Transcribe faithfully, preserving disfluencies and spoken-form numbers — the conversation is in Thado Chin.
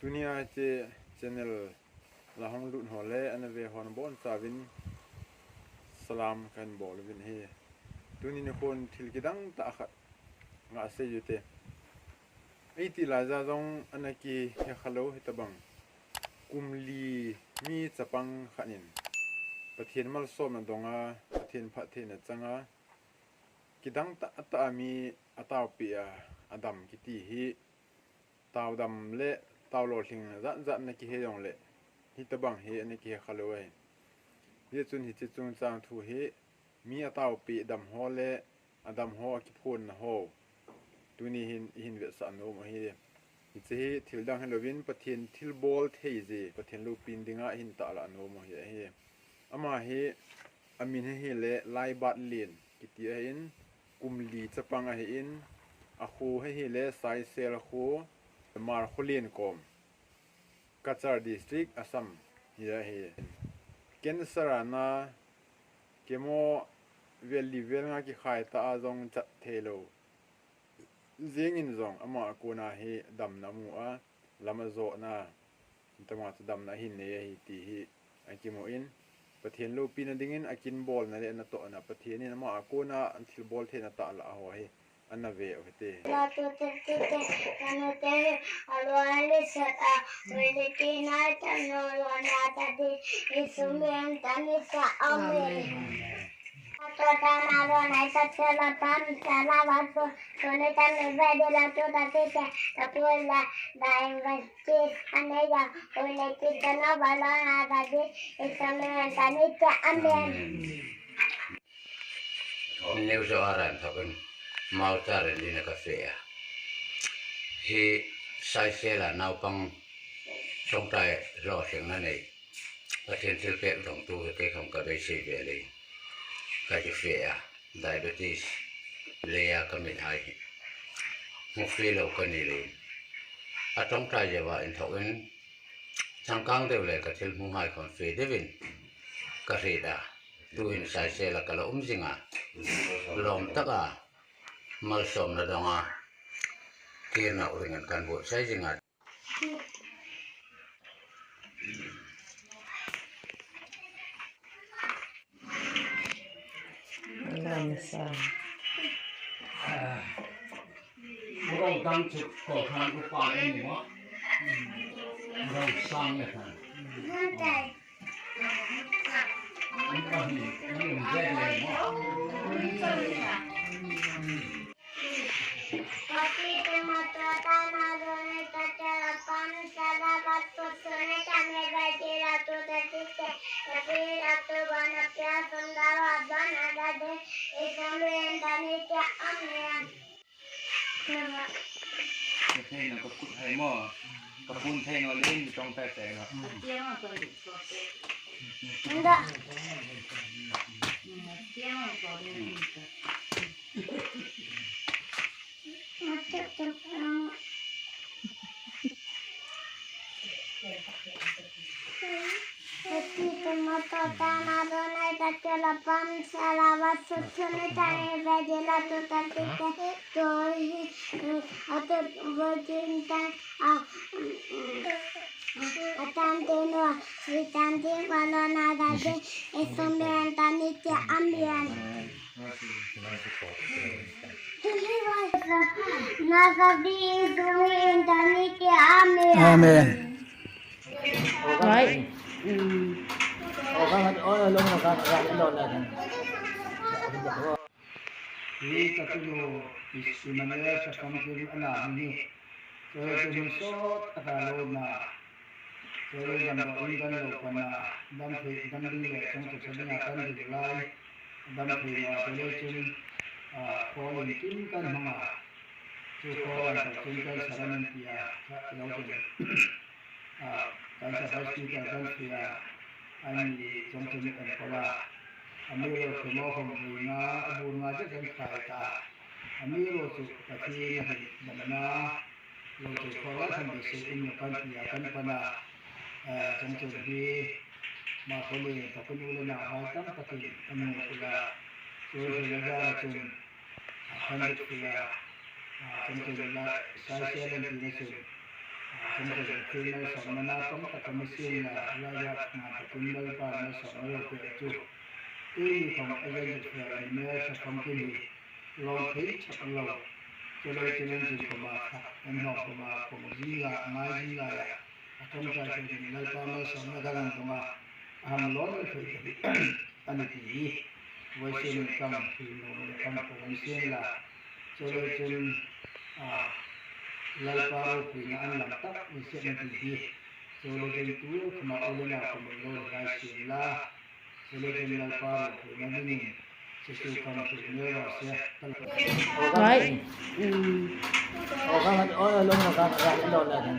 Tuni a hiche channel la hung lut ho le ana ve ho nabonchauvin salam kahin bol uvin ahi. Tuni nikhon thil kidang tah khat nga sei ute. Eiti laija jong ana kihe khalou hitobang kum li mi chapang khat in Pathen malsomna donga, Pathen phattheina changa, kidang tah tah a mi ataopeh a, adam kiti hi, taodam le taololhing jat jat ana kihe jongle, hitobang hi ana kihe khalou ahi. Hijeh chun hiche chungchang thu hi, mi ataopeh dam ho le adam ho akiphonna ho, tuni hin ihin vetsah nom u ahi. Hiche hi thil dang hilouvin Pathen thilbol thei jeh, Pathen loupina dinga ihin tahlah nom u ahi. Ama hi amin hi ahile Laibatlen kiti ahin, kum li chapang ahin, akho hi ahile Saisel kho, Hmar kholen kom, Cachar District, Assam hi ahi. Cancer a na, chemo vel li vel nga kikhai ta a jong chat theilou jengin jong ama a kona hi damna amu a, lam ajohna, hitobanga chu damna ahin nei ahi ti hi akimun, Pathen loupina dingin akinbolna le natohna, Pathen in ama a kona thilbol theina tahlah ho hi ana ve u hite. Amen. New Zoar a inthokin Mauchar in dina kafeh a. Hi Saisel a naopang Chongtai lolhingna nei, Pathen thilpeh dongtu hi kei kham kadeisah ve le, kakifeh a, diabetes lei a kamit hai hi hmufih lou kani le, a Chongtai jouva inthokin changkang deu le kathil hmu hai khom feh deuvin kahil a, tuhin Saisel a kala um jinga, lom taka malsomna donga, kirna uringin kahin buhsah jinga. Ka theina ka khut hai mo. Ka pun theina le ni tong tai tai lo. Nda. Amen. Amen. Right. Mm. Hi katulo Emmanuel Sakam Thil ana ni. Koi koi sot ata lo na. Koi dam lo, in dam lo pana, dam thei, dam ding le, chang tu sa ding a kan ding lai. Dam thei na, koi le chun, a, koi le chun kan hmang a. Chu koi le chun kan sa ran an ti a, ka lo chun. A, kan sa hospital kan ti a, ani chang tu ni kan ko la. Ami lo ko mo ko mo na, a bu na je kan kai ta. Ami lo chu Pathen a hi damna, lo chu khawlai khan beisei in lo kan ti a kan pan a, eh, chang chun hi, ma khawlai, ka khun u le nau hai tam takin an mu kul a, chu chu le ga chun, a khan dik kul a, a chang chun la, sai se len ti na chun, Chun ka jong thil malsomna na tamtah ka mi siem la, la ja na ka tun Lalpa malsomna lou peh chu. Tuni khong a jong chu ka mi na sa khong kin hi. Lom thei chak lou. Chule chun in jin khoma kha, in hong khoma khom jing la, ngai jing la ya. A tamtah ka jong Lalpa malsomna ka lang khoma. Aham lom thei ka hi. Ani ti hi. Voice in kam thil nom le kam khom siem la. Chule chun, ah, Lalpa ropuina an lam tak ni se na ti hi. Chule chun tu khoma ole na khoma lo lai siem la. Chule chun Lalpa ropuina dingin. Jesu kam thil ne ra se. Right. Mm. O kan o lo na kan ra lo la kan.